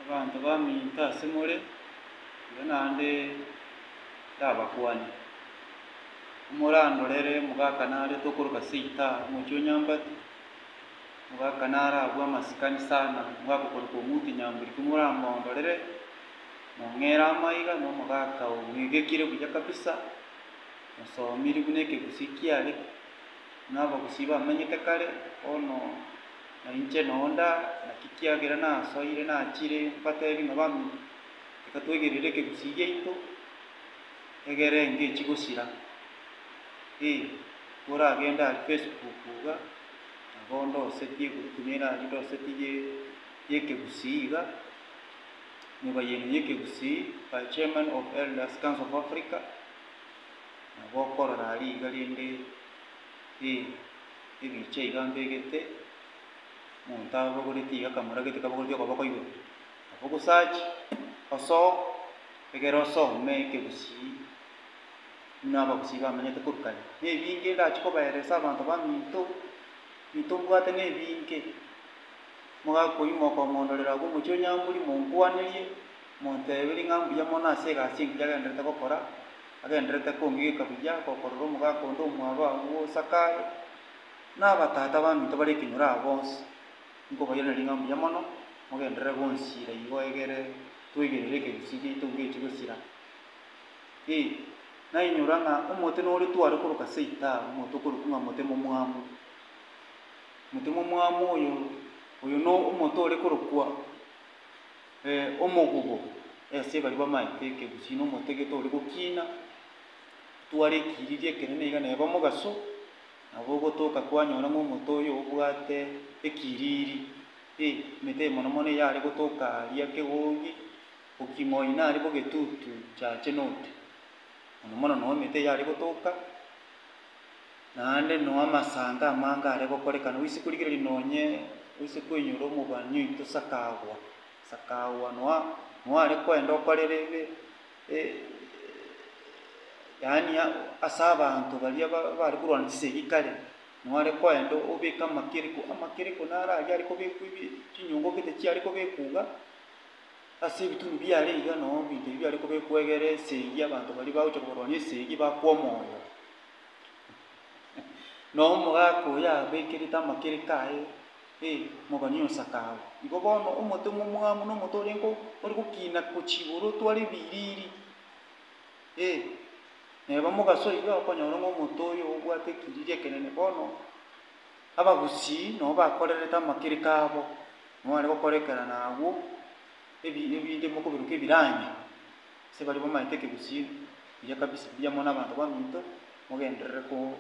Abanto baminto ase more, iga naende ndabakwanie. Morandorere omogaka nare tokoroka Seita omochie o Nyambati, omogaka nare abwo amasikani sana, omogaka okorokwa Omuti Nyamburiki moramondorere, mong'ere amaiga na omogaka ong'egekire buya kabisa, osomire buna ekegusii kiare, buna abagusii bamenyete kare, bono na inche noo nda, naki kiagera nasoire nachire mbatebi ng'a baminto, reka twegerere ekegusii giaito, egere ngechi gosira. Eh, koragende aria Facebook iga, nabo ndosetie egurupu nere aria ndosetie ye ya ekegusii iga, emebayeno ya ekegusii by chairman of Elders Council of Africa, nabo okorora aria iga rende eh, ebicha iga mbegete, omonto abogoretie iga akamura gete kabogoretie okoboko igoro, nabo ogosearch, osoe, egere osome ekegusii buna abagusii bamenyete korwa kare. Na ebinge ndachie kobaeresa abanto baminto, binto mbwate na ebinge, mogaka oyio mokomondorera abwo omochie o Nyamburi monkwanerie, monteberie ng'a mbuya mono ase egasi engiya agenderete gokora, agenderete kongigeka buya, gokorora omogaka onde omwabo abwo Sakayo, na abatata baminto bare ekenyoro aba bonsi, nkobairaneria ng'a mbuya mono, mogenderere gonsira igo egere toigerere ekegusii giaito ngechi gosira. Eh, nainyora ng'a omote nore tware koroka Seita, omote okorokwa ng'a mote momwamu. Mote momwamu oyo, oyo no omote ore korokwa omogubo, ase baria bamaete ekegusii na omote gete ore gokina, otware ekiriri ekenene iga neba mogaso, nabo ogotoka kwanyora ng'a omote oyo obwate ekiriri. Eh, emete eye mono mono eyare gotoka aria kegogi, bokimoi nare bogetutu chache note. Mono mono noo emete eyare gotoka, naende noo amasango amange are gokorekana oise korigereria nonye oise koinyora omobani oito Sakagwa, Sakagwa noa noa are koenda okorera ebe yaani ase abanto baria ba bare korwana chisegi kare, noa are koenda obeke amakereko, amakereko naro aria are kobekwa ebi chinyongo gete chiare kobekwa iga, ase ebitunu biare iga noo ebinto ebi biare kobekwa egere esegi abanto baria bagocha kobarwania esegi bakwa omoyo. Noo omogaka oyo abekerete amakereko aye, eh, omobani o Sakawa. Igo bono omote omomwamu na omote orenge ore gokina gochia igoro otware ebiriri, eh, neba mogaso iga okonyora ng'a omote oyo obwate ekiriri ekenene. Bono, abagusii nabo bakorerete amakereko abo, nabo bare gokorekerana abwo, ebi ebinde mokobiroka ebiranya, ase baria bamaete ekegusii buya kabisa, mbuya mono abanto baminto, mogenderere ko.